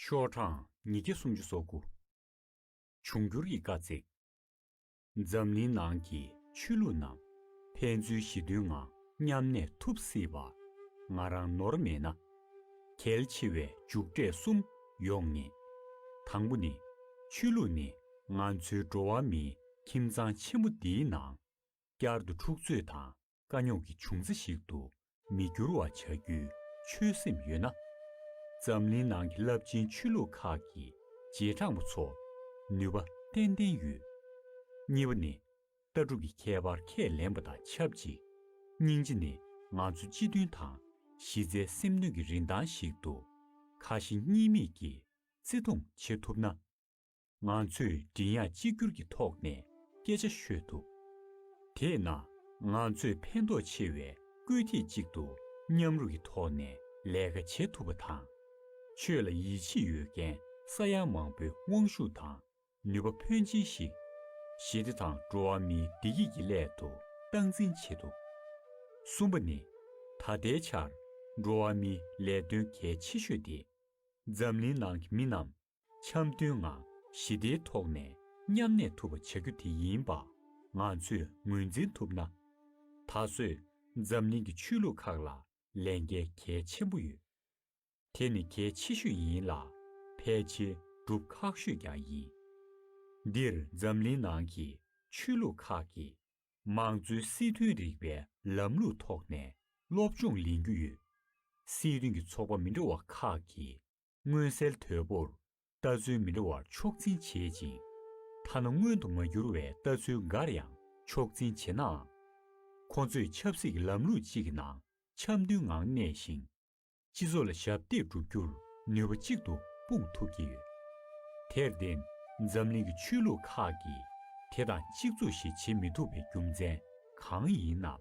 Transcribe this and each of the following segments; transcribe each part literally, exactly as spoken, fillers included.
ཤོག་གྲངས་ཉིས་བརྒྱ་སུམ་ཅུ་སོ་དགུ། འབྱུང་འགྱུར་གྱི་དཀའ་ཚེགས། འཛམ་གླིང་ནང་གི་ཆོས་ལུགས་རྣམས་ཕན་ཚུན་ཞི་མཐུན་ངང་མཉམ་གནས་ཐུབ་སྲིད་པ་ང་རང་ནོར་མེད་ན། གལ་ཆེ་བའི་མཇུག་འབྲས་གསུམ་ཡོང་ངེས། དང་པོ་ནི། ཆོས་ལུགས་ནི་ང་ཚོའི་འགྲོ་བ་མིའི་ཁྱིམ་ཚང་ཆེན་པོ་འདིའི་ནང་བསྐྱར་དུ་འཁྲུག་རྩོད་དང་དཀའ་རྙོག་གི་འབྱུང་རྩ་ཞིག་ཏུ་མི་འགྱུར་བ་བྱ་རྒྱུའི་ཆོད་སེམས་ཡོད་ན། འཛམ་གླིང་ནང་གི་རླབས་ཆེན་ཆོས་ལུགས་ཁག་གི་རྗེས་འབྲང་པ་ཚོར་ནུས་པ་ཏན་ཏན་ཡོད། གཉིས་པ་ནི། ལྟ་གྲུབ་ཀྱི་ཁྱད་པར་ཁས་ལེན་པ་དང་ཆབས་ཅིག་སྙིང་རྗེ་ནི་ང་ཚོ་སྤྱི་མཐུན་དང་གཞི་རྩའི་སེམས་ནུས་ཀྱི་རིན་ཐང་ཞིག་ཏུ་ཁ་ཞེ་གཉིས་མེད་ཀྱིས་བརྩི་མཐོང་བྱེད་ཐུབ་ན། ང་ཚོས་མགྲིན་དབྱངས་གཅིག་གྱུར་གྱི་ཐོག་ནས་སྐད་ཆ་ཤོད་ཐུབ། དེས་ན་ང་ཚོས་ཕན་ཐོགས་ཆེ་བའི་སྐུལ་འདེད་ཅིག་ཏུ་མཉམ་རུབ་ཀྱི་ཐོག་ནས་ལས་ཀ་བྱེད་ཐུབ་པ་དང་། ཆོས་ལ་ཡིད་ཆེས་ཡོད་མཁན་ས་ཡ་མང་པོའི་དབང་ཤུགས་དང་ནུས་པ་ཕོན་ཆེན་ཞིག་ཞི་བདེ་དང་འགྲོ་བ་མིའི་བདེ་སྐྱིད་ཀྱི་སླད་དུ་སྟངས་འཛིན་བྱེད་ཐུབ། གསུམ་པ་ནི། ད་ལྟའི་ཆར་འགྲོ་བ་མིའི་ལས་དོན་གལ་ཆེ་ཤོས་དེ། འཛམ་གླིང་ནང་གི་མི་རྣམས་འཆམ་མཐུན་ངང་ཞི་བདེའི་ཐོག་ནས་མཉམ་གནས་ཐུབ་པ་བྱ་རྒྱུ་དེ་ཡིན་པ་ང་ཚོས་ངོས་འཛིན་ཐུབ་ན། ད་གཟོད་འཛམ་གླིང་གི་ཆོས་ལུགས་ཁག་ལ་ལས་འགན་གལ་ཆེན་པོ་ཡོད། དེ་ནི་གལ་ཆེ་ཤོས་ཡིན་ལ། ཕལ་ཆེར་སྒྲུབ་ཁག་ཤོས་ཀྱང་ཡིན། འདིར་འཛམ་གླིང་ནང་གི་ཆོས་ལུགས་ཁག་གིས་དམངས་གཙོའི་སྲིད་དོན་རིག་པའི་ལམ་ལུགས་ཐོག་ནས་སློབ་སྦྱོང་ལེན་རྒྱུ་ཡོད། སྲིད་དོན་གྱི་ཚོགས་པ་མི་འདྲ་བ་ཁག་གིས་མངོན་གསལ་དོད་པོར་ལྟ་ཚུལ་མི་འདྲ་བར་ཕྱོགས་འཛིན་བྱེད་ཅིང་། ཐ་ན་མངོན་དུ་མ་གྱུར་བའི་ལྟ་ཚུལ་འགར་ཡང་ཕྱོགས་འཛིན་བྱེད་ནའང་། ཁོ་ཚོས་ཆབ་སྲིད་ཀྱི་ལམ་ལུགས་གཅིག་གི་ནང་འཆམ་མཐུན་ངང་གནས་ཤིང་། སྤྱི་ཚོགས་ལ་ཞབས་འདེགས་སྒྲུབ་རྒྱུར་ནུས་པ་གཅིག་ཏུ་སྤུངས་ཐུབ་ཀྱི་ཡོད། དེར་བརྟེན། འཛམ་གླིང་གི་ཆོས་ལུགས་ཁག་གིས་དེ་དང་གཅིག་མཚུངས་ཤིག་བྱེད་མི་ཐུབ་པའི་རྒྱུ་མཚན་གང་ཡིན་ནམ།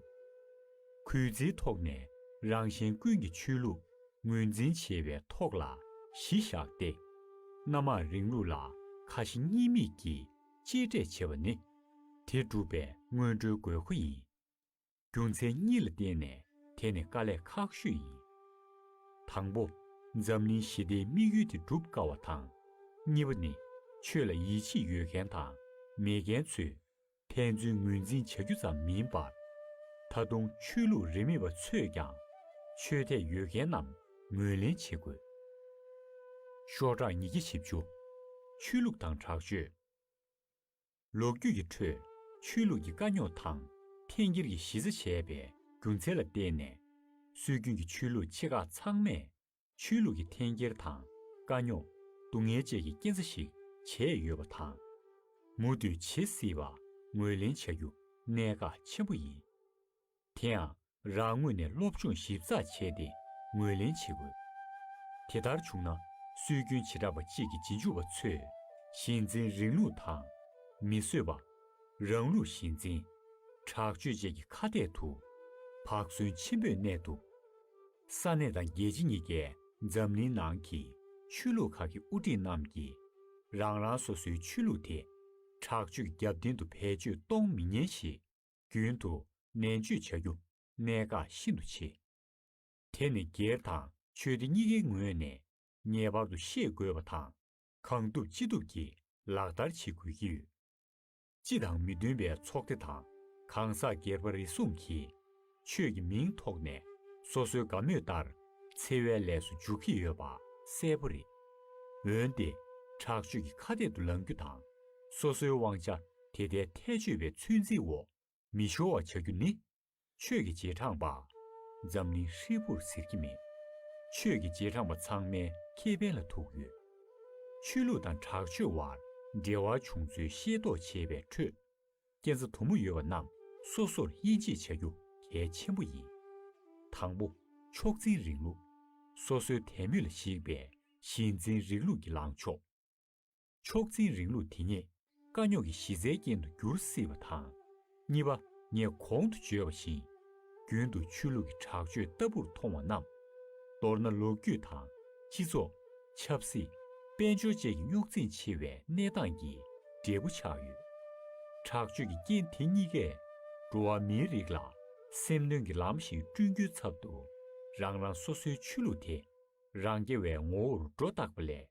གུས་བརྩིའི་ཐོག་ནས་རང་གཞན་ཀུན་གྱི་ཆོས་ལུགས་ངོས་འཛིན་བྱེད་པའི་ཐོག་ལ་གཞི་བཞག་སྟེ། སྣ་མང་རིང་ལུགས་ལ་ཁ་ཞེ་གཉིས་མེད་ཀྱིས་གཅེས་སྤྲས་བྱེད་པ་ནི། དེ་སྒྲུབ་པའི་སྔོན་འགྲོའི་དགོས་མཁོ་ཡིན། རྒྱུ་མཚན་གཉིས་ལ་བརྟེན་ནས་དེ་ནི་དཀའ་ལས་ཁག་ཤོས་ཡིན། དང་པོ། འཛམ་གླིང་ཞི་བདེའི་དམིགས་ཡུལ་དེ་སྒྲུབ་དཀའ་བ་དང་། གཉིས་པ་ནི། ཆོས་ལ་ཡིད་ཆེས་ཡོད་མཁན་དང་མེད་མཁན་ཚོས་ཕན་ཚུན་ངོས་འཛིན་བྱ་རྒྱུ་ཙམ་མིན་པར། ད་དུང་ཆོས་ལུགས་རིས་མེད་པ་ཚོས་ཀྱང་ཆོས་དད་ཡོད་མཁན་རྣམས་ངོས་ལེན་བྱེད་དགོས། ཤོག་གྲངས་ཉིས་བརྒྱ་བཞི་བཅུ། ཆོས་ལུགས་དང་དྲག་སྤྱོད། ལོ་རྒྱུས་ཀྱི་ཁྲོད་ཆོས་ལུགས་ཀྱི་དཀའ་རྙོག་དང་འཐེན་འཁྱེར་གྱི་གཞི་རྩ་བྱས་པའི་རྒྱུ་མཚན་ལ་བརྟེན་ནས། སྲོལ་རྒྱུན་གྱི་ཆོས་ལུགས་ཆེ་ཁག་ཚང་མས་ཆོས་ལུགས་ཀྱི་འཐེན་འཁྱེར་དང་དཀའ་རྙོག་སྡུག་བསྔལ་བཅས་ཀྱི་རྐྱེན་རྩ་ཞིག་བྱས་ཡོད་པ་དང་། མུ་མཐུད་བྱེད་སྲིད་པ་ངོས་ལེན་བྱ་རྒྱུ་གནད་འགག་ཆེན་པོ་ཡིན། དེ་ཡང་། རང་ངོས་ནས་སློབ་སྦྱོང་ཞིབ་ཚགས་བྱས་ཏེ་ངོས་ལེན་བྱེད་དགོས། དེ་ལྟར་བྱུང་ན། སྲོལ་རྒྱུན་བྱེ་བྲག་པ་གཅིག་གི་རྗེས་འཇུག་པ་ཚོས་གཞི་འཛིན་རིང་ལུགས་དང་། མི་བཟོད་པ། རང་ལུགས་གཞི་འཛིན། དྲག་སྤྱོད་བཅས་ཀྱི་ཁ་གཏད་དུ་བག་ཟོན་ཆེན་པོས་གནས་ཐུབ། ས་གནས་དང་རྒྱལ་སྤྱི་གཉིས་ཀས་འཛམ་གླིང་ནང་གི་ཆོས་ལུགས་ཁག་གི་དབུ་ཁྲིད་རྣམས་ཀྱིས་རང་རང་སོ་སོའི་ཆོས་ལུགས་དེ་དྲག་སྤྱོད་ཀྱི་རྒྱབ་རྟེན་དུ་བེད་སྤྱོད་གཏོང་མི་ཉན་ཞེས་རྒྱུན་དུ་ནན་བརྗོད་བྱ་རྒྱུ། གནད་འགག་ཤིན་ཏུ་ཆེ། དེ་ནི་སྒེར་དང་ཆོས་སྡེ་གཉིས་ཀའི་ངོས་ནས་ངེས་པར་དུ་ཤེས་དགོས་པ་དང་། གང་ཐུབ་ཅི་ཐུབ་ཀྱིས་ལག་བསྟར་བྱེད་དགོས་ཀྱི་ཡོད། སྤྱི་དང་མི་མཐུན་པའི་ཚོགས་སྡེ་དང་གང་ཟག་སྒེར་པ་རེ་ཟུང་གིས་ཆོས་ཀྱི་མིང་ཐོག་ནས་སོ་སོའི་དགའ་མོས་ལྟར་འཚེ་བའི་ལས་སུ་འཇུག་གི་ཡོད་པ་གསལ་པོ་རེད། འོན་ཏེ། དྲག་སྤྱོད་ཀྱི་ཁ་གཏད་དུ་ལངས་རྒྱུ་དང་། སོ་སོའི་དབང་ཆ་དེ་ལྟའི་ཐལ་ཆོད་པའི་ཚོད་འཛིན་འོག་མི་ཤོར་བ་བྱ་རྒྱུ་ནི། ཆོས་ཀྱི་རྗེས་འབྲང་པ། འཛམ་གླིང་ཧྲིལ་པོར་ཟེར་གྱི་མེད། ཆོས་ཀྱི་རྗེས་འབྲང་པ་ཚང་མའི་ཁེ་ཕན་ལ་ཐུག་ཡོད། ཆོས་ལུགས་དང་དྲག་སྤྱོད་དབར་འབྲེལ་བ་བྱུང་ཚུལ་ཤེས་རྟོགས་བྱེད་པའི་ཁྲོད། རྐྱེན་རྩ་དུ་མ་ཡོད་པ་རྣམས་སོ་སོར་དབྱེ་འབྱེད་བྱ་རྒྱུ་གལ་ཆེན་པོ་ཡིན། དང་པོ། ཕྱོགས་འཛིན་རིང་ལུགས། སོ་སོའི་དད་མོས་ལ་གཞིགས་པའི་གཞི་འཛིན་རིང་ལུགས་ཀྱི་ལངས་ཕྱོགས། ཕྱོགས་འཛིན་རིང་ལུགས་དེ་ཉིད་དཀའ་རྙོག་གི་གཞི་རྩའི་རྐྱེན་དུ་འགྱུར་སྲིད་པ་དང་། གཉིས་པ། ངས་གོང་དུ་བརྗོད་པ་བཞིན། རྒྱུན་དུ་ཆོས་ལུགས་ཀྱི་དྲག་སྤྱོད་ལྟ་བུར་མཐོང་བ་རྣམས། མདོར་ན་ལོ་རྒྱུས་དང་སྤྱི་ཚོགས། ཆབ་སྲིད། དཔལ་འབྱོར་བཅས་ཀྱི་རྙོག་འཛིང་ཆེ་བའི་གནས་སྟངས་ཀྱི་འབྲས་བུ་ཆགས་ཡོད། དྲག་སྤྱོད་ཀྱི་རྐྱེན་དེ་གཉིས་ཀས་འགྲོ་བ་མིའི་རིགས་ལ་སེམས་གནོན་གྱི་ལམ་ཞིག་བསྐྲུན་རྒྱུའི་ཚབ་ཏུ། རང་རང་སོ་སོའི་ཆོས་ལུགས་དེ་རང་རྐྱ་བའི་ངོ་བོར་སྒྲོ་བཏགས་པ་ལས་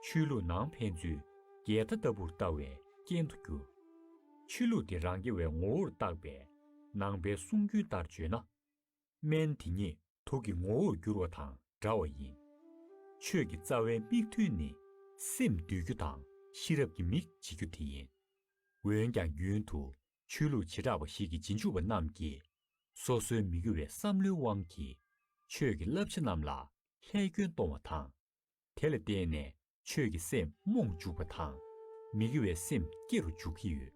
ཆོས་ལུགས་ནང་ཕན་ཚུན་འགལ་ཟླ་ལྟ་བུར་ལྟ་བའི་རྐྱེན་དུ་གྱུར། ཆོས་ལུགས་དེ་རང་རྐྱ་བའི་ངོ་བོར་བཏགས་པའི་ནང་པའི་གསུང་རྒྱུན་ལྟར་བརྗོད་ན། སྨན་དེ་ཉིད་དུག་གི་ངོ་བོར་འགྱུར་བ་དང་འདྲ་བ་ཡིན། ཆོས་ཀྱི་རྩ་བའི་དམིགས་ཐུན་ནི་སེམས་འདུལ་རྒྱུ་དང་ཤེས་རབ་ཀྱི་མིག་འབྱེད་རྒྱུ་དེ་ཡིན། འོན་ཀྱང་རྒྱུན་དུ་ཆོས་ལུགས་བྱེ་བྲག་པ་ཞིག་གི་རྗེས་འཇུག་པ་རྣམས་ཀྱིས་སོ་སོའི་མི་དགེ་བའི་བསམ་བློའི་དབང་གིས་ཆོས་ཀྱི་བསླབ་བྱ་རྣམས་ལ་ལྷད་སྐྱོན་གཏོང་བ་དང་། དེ་ལ་བརྟེན་ནས་ཆོས་ཀྱི་སེམས་རྨོངས་འཇུག་པ་དང་། མི་དགེ་བའི་སེམས་སྐྱེ་རུ་འཇུག་གི་ཡོད།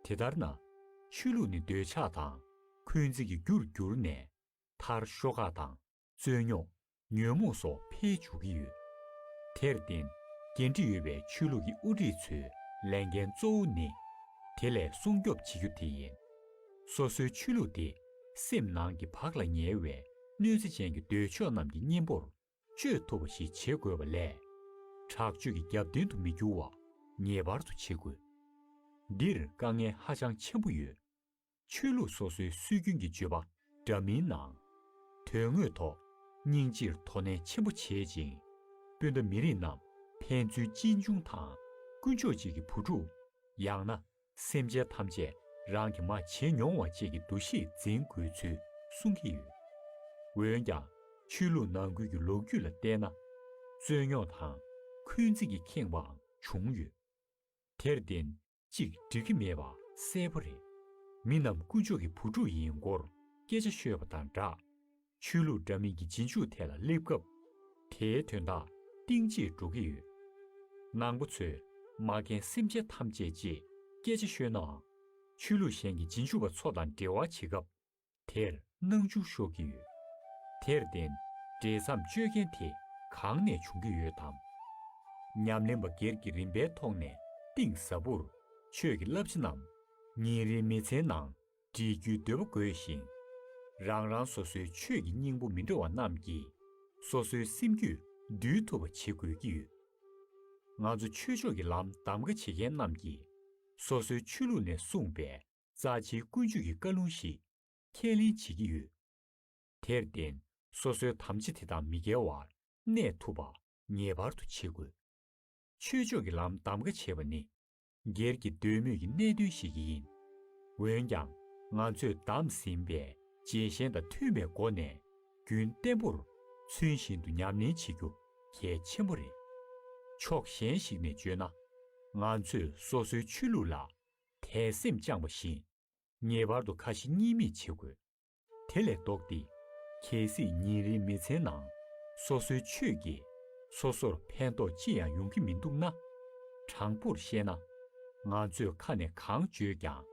དེ་ལྟར་ན། ཆོས་ལུགས་ནི་འདོད་ཆགས་དང་འཁོན་འཛིན་གྱི་རྒྱུར་གྱུར་ནས། མཐར་ཤོག་ཁག་དང་རྩོད་རྙོག་ཉོན་མོངས་སོགས་འཕེལ་འཇུག་གི་ཡོད། དེར་བརྟེན། འགན་འཁྲི་ཡོད་པའི་ཆོས་ལུགས་ཀྱི་དབུ་ཁྲིད་ཚོའི་ལས་འགན་གཙོ་བོ་ནི། དེ་ལས་སྲུང་སྐྱོབ་བྱེད་རྒྱུ་དེ་ཡིན། སོ་སོའི་ཆོས་ལུགས་དེ་སེམས་ནང་གི་བག་ལ་ཉལ་བའི་གནོད་འཚེ་ཅན་གྱི་འདོད་ཕྱོགས་རྣམས་ཀྱི་གཉེན་པོར་བཅོས་ཐུབ་པ་ཞིག་བྱེད་དགོས་པ་ལས། དྲག་སྤྱོད་ཀྱི་རྒྱབ་རྟེན་དུ་མི་འགྱུར་བ་ངེས་པར་དུ་བྱེད་དགོས། འདིར་དཀའ་ངལ་ཧ་ཅང་ཆེན་པོ་ཡོད། ཆོས་ལུགས་སོ་སོའི་སྲོལ་རྒྱུན་གྱི་བརྗོད་པ་འདྲ་མིན་ནང་། དོན་དངོས་ཐོག་སྙིང་རྗེར་དོ་ནན་ཆེན་པོ་བྱེད་ཅིང་། སྤུན་ཟླ་མི་རིགས་རྣམས་ཕན་ཚུན་གཅེན་གཅུང་དང་དཀོན་མཆོག་གཅིག་གི་བུ་ཕྲུག་ཡང་ན་སེམས་ཅན་ཐམས་ཅད་རང་གི་མ་བྱེད་མྱོང་བ་བཅས་ཀྱི་འདུ་ཤེས་འཛིན་དགོས་ཚུལ་གསུང་གི་ཡོད། འོན་ཀྱང་ཆོས་ལུགས་ནང་ཁུལ་གྱི་ལོ་རྒྱུས་ལ་བལྟས་ན། རྩོད་རྙོག་དང་འཁོན་འཛིན་གྱིས་ཁེངས་པའང་བྱུང་ཡོད། དེར་བརྟེན། གཅིག་འགྲིག་གི་མེད་པ་གསལ་པོ་རེད། མི་རྣམས་དཀོན་མཆོག་གི་བུ་ཕྲུག་ཡིན་སྐོར་སྐད་ཆ་ཤོད་པ་དང་སྦྲགས། ཆོས་ལུགས་འདྲ་མིན་གྱི་རྗེས་འཇུག་ཐད་ལ་སླེབས་སྐབས། དེའི་དོན་དག་གཏིང་བརྗེད་འགྲོ་གི་ཡོད། ནང་པ་ཚོས་མ་རྒན་སེམས་ཅན་ཐམས་ཅད་ཅེས་སྐད་ཆ་ཤོད་ནའང་། ཆོས་ལུགས་གཞན་གྱི་རྗེས་འཇུག་པ་ཚོ་དང་འབྲེལ་བ་བྱེད་སྐབས། དེར་སྣང་ཆུང་ཤོར་གྱི་ཡོད། དེར་བརྟེན། འབྲེལ་མཚམས་གཅོད་མཁན་དེ་གང་ནས་བྱུང་གི་ཡོད་དམ། ཉམས་ལེན་པ་སྒེར་གྱི་རིམ་པའི་ཐོག་ནས་གཏིང་ཟབ་པོར་ཆོས་ཀྱི་བསླབ་བྱ་རྣམས་ཉིན་རེའི་མི་ཚེའི་ནང་འདྲེས་རྒྱུའི་འདོད་པ་དགོས་ཤིང་། རང་རང་སོ་སོའི་ཆོས་ཀྱི་སྙིང་པོ་མི་འདྲ་བ་རྣམས་ཀྱིས་སོ་སོའི་སེམས་རྒྱུད་འདུལ་ཐུབ་པ་བྱེད་དགོས་ཀྱི་ཡོད། ང་ཚོ་ཆོས་ཕྱོགས་ཀྱི་ལམ་གདམ་ག་བྱེད་མཁན་རྣམས་ཀྱིས་སོ་སོའི་ཆོས་ལུགས་ནས་གསུངས་པའི་རྩ་ཆེའི་ཀུན་སྤྱོད་ཀྱི་བཀའ་ལུང་ཞིག་ཁས་ལེན་བྱེད་ཀྱི་ཡོད། དེར་བརྟེན། སོ་སོའི་དམ་བཅའ་དེ་དང་མི་འགལ་བར་གནས་ཐུབ་པ་ངེས་པར་དུ་བྱེད་དགོས། ཆོས་ཕྱོགས་ཀྱི་ལམ་གདམ་ག་བྱེད་པ་ནི། སྒེར་གྱི་འདོད་མོས་ཀྱི་གནད་དོན་ཞིག་ཡིན། འོན་ཀྱང་། ང་ཚོས་བདམས་ཟིན་པའི་རྗེས་ཤན་དང་མཐུན་པའི་སྒོ་ནས་རྒྱུན་བརྟན་པོར་ཚུལ་བཞིན་དུ་ཉམས་ལེན་བྱེད་རྒྱུ་གལ་ཆེན་པོ་རེད། ཕྱོགས་གཞན་ཞིག་ནས་བརྗོད་ན། ང་ཚོས་སོ་སོའི་ཆོས་ལུགས་ལ་དད་སེམས་བཅངས་པ་བཞིན། ངེས་པར་དུ་ཁ་ཞེ་གཉིས་མེད་བྱེད་དགོས། དེ་ལས་ལྡོག་སྟེ། གལ་སྲིད་ཉིན་རེའི་མི་ཚེའི་ནང་སོ་སོའི་ཆོས་ཀྱིས་སོ་སོར་ཕན་ཐོགས་ཅི་ཡང་ཡོང་གི་མི་འདུག་ན། དྲང་པོར་བཤད་ན། ང་ཚོས་ཁ་ནས་གང་བརྗོད་ཀྱང་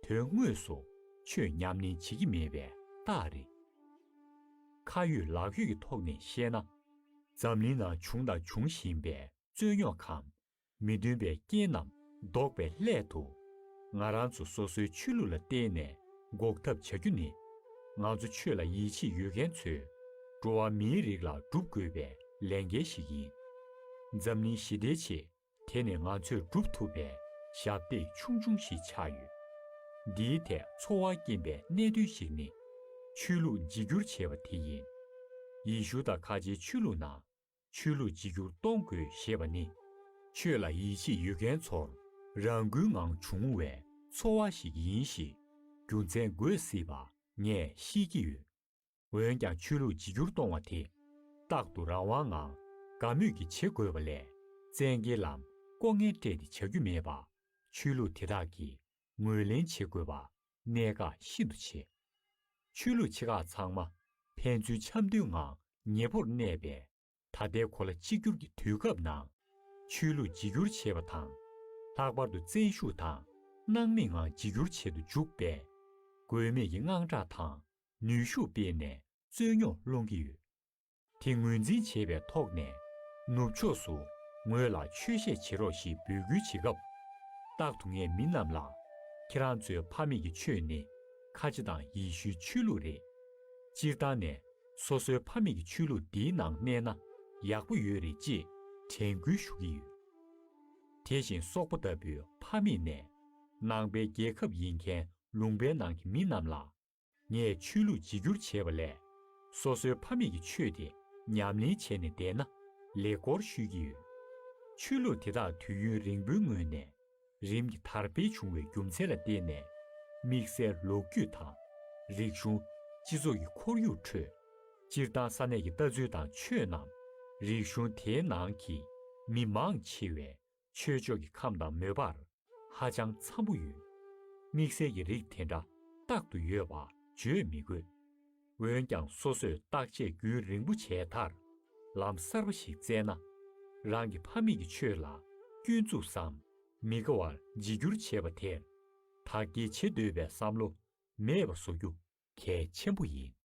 དོན་དངོས་སུ་ཆོས་ཉམས་ལེན་བྱེད་ཀྱི་མེད་པའི་རྟགས་རེད། ཁ་ཡོད་ལག་ཡོད་ཀྱི་ཐོག་ནས་བཤད་ན། འཛམ་གླིང་ནང་བྱུང་དང་འབྱུང་བཞིན་པའི་རྩོད་རྙོག་གམ། མི་མཐུན་པའི་རྐྱེན་རྣམས་ཟློག་པའི་སླད་དུ། ང་རང་ཚོ་སོ་སོའི་ཆོས་ལུགས་ལ་བརྟེན་ནས་འགོག་ཐབས་བྱ་རྒྱུ་ནི། ང་ཚོ་ཆོས་ལ་ཡིད་ཆེས་ཡོད་མཁན་ཚོས་འགྲོ་བ་མིའི་རིགས་ལ་སྒྲུབ་དགོས་པའི་ལས་འགན་ཞིག་ཡིན། འཛམ་གླིང་ཞི་བདེའི་ཆེད་དེ་ནི་ང་ཚོས་སྒྲུབ་ཐུབ་པའི་ཞབས་འདེགས་ཆུང་ཆུང་ཞིག་ཆགས་ཡོད། འདིའི་ཐད་ཚོར་བ་སྐྱེན་པའི་གནད་དོན་ཞིག་ནི། ཆོས་ལུགས་འཇིགས་སྐྱུར་བྱས་པ་དེ་ཡིན། ཡེ་ཤུ་དང་ཁ་ཆེའི་ཆོས་ལུགས་ནང་། ཆོས་ལུགས་འཇིགས་སྐྱུར་གཏོང་དགོས་ཞེས་པ་ནི། ཆོས་ལ་ཡིད་ཆེས་ཡོད་མཁན་ཚོར་རང་འགུལ་ངང་བྱུང་བའི་ཚོར་བ་ཞིག་ཡིན་ཞེས་རྒྱུ་མཚན་འགོད་སྲིད་པ་ངས་ཤེས་ཀྱི་ཡོད། འོན་ཀྱང་ཆོས་ལུགས་འཇིགས་སྐྱུར་གཏོང་བ་དེ་རྟག་ཏུ་རང་དབང་ངང་དགའ་མོས་ཀྱིས་བྱེད་དགོས་པ་ལས། བཙན་རྒྱལ་ལམ་ལྐོག་རྔན་སྤྲད་དེ་བྱ་རྒྱུ་མེད་པ། ཆོས་ལུགས་དེ་དག་གིས་ངོས་ལེན་བྱེད་དགོས་པ་གནད་འགག་ཤིན་ཏུ་ཆེ། ཆོས་ལུགས་ཆེ་ཁག་ཚང་མ་ཕན་ཚུན་འཆམ་མཐུན་ངང་ཉེ་པོར་གནས་པའི་ད་ལྟའི་གོ་ལ་གཅིག་གྱུར་གྱི་དུས་སྐབས་ནང་། ཆོས་ལུགས་འཇིགས་སྐྱུར་བྱེད་པ་དང་། ལྷག་པར་དུ་བཙན་ཤུགས་དང་སྣང་མེད་ངང་འཇིགས་སྐྱུར་བྱེད་དུ་འཇུག་པས། དགོས་མེད་ཀྱི་དངངས་སྐྲག་དང་ནུས་ཤུགས་སྤེལ་ནས་རྩོད་རྙོག་སློང་གི་ཡོད། དེ་ངོས་འཛིན་བྱེད་པའི་ཐོག་ནས། ནུབ་ཕྱོགས་སུ་ངོས་ལ་ཆོས་བཤད་བྱེད་རོགས་ཞེས་འབོད་སྐུལ་བྱེད་སྐབས། རྟག་ཏུ་ངས་མི་རྣམས་ལ། ཁྱེད་རང་ཚོའི་ཕ་མེས་ཀྱི་ཆོས་ནི། ཁ་ཆེ་དང་ཡེ་ཤུའི་ཆོས་ལུགས་རེད། སྤྱིར་བཏང་ནས་སོ་སོའི་ཕ་མེས་ཀྱི་ཆོས་ལུགས་འདིའི་ནང་གནས་ན་ཡག་པོ་ཡོད་རེད་ཅེས་དྲན་སྐུལ་ཞུ་གི་ཡོད། དེ་བཞིན་སོག་པོ་ལྟ་བུའི་ཕ་མེས་ནས། ནང་པའི་རྒྱལ་ཁབ་ཡིན་མཁན་ལུང་པའི་ནང་གི་མི་རྣམས་ལ། ངས་ཆོས་ལུགས་འཇིགས་སྐྱུར་བྱས་པ་ལས། སོ་སོའི་ཕ་མེས་ཀྱི་ཆོས་དེ་ཉམས་ལེན་བྱས་ནས་བསྡད་ན་ལེགས་སྐོར་ཞུས་ཀྱི་ཡོད། ཆོས་ལུགས་དེ་དག་དུས་ཡུན་རིང་པོའི་སྔོན་ནས་རིམ་གྱིས་དར་འཕེལ་བྱུང་བའི་རྒྱུ་མཚན་ལ་བརྟེན་ནས། དམིགས་བསལ་ལོ་རྒྱུས་དང་། རིག་གཞུང་། སྤྱི་ཚོགས་ཀྱི་ཁོར་ཡུག་ཁྲོད། སྤྱིར་བཏང་ས་གནས་ཀྱི་ལྟ་ཚུལ་དང་ཆོས་རྣམས། རིག་གཞུང་དེའི་ནང་གི་མི་མང་ཆེ་བས་ཆོས་ཕྱོགས་ཀྱི་ཁམས་དང་མོས་པར་ཧ་ཅང་འཚམ་པོ་ཡོད། དམིགས་བསལ་གྱི་རིགས་དེ་འདྲ་རྟག་ཏུ་ཡོད་པ་བརྗོད་མི་དགོས། འོན་ཀྱང་སོ་སོས་བརྟག་དཔྱད་རྒྱུན་རིང་པོ་བྱས་མཐར། ལམ་གསར་པ་ཞིག་བཙལ་ན། རང་གི་ཕ་མེས་ཀྱི་ཆོས་ལ་སྐྱོན་འཛུགས་སམ། མི་དགའ་བར་འཇིགས་སྐྱུར་བྱེད་པ་དེར། བདག་གིར་བྱེད་འདོད་པའི་བསམ་བློ་མེད་པ་བཟོ་རྒྱུ་གལ་ཆེན་པོ་ཡིན།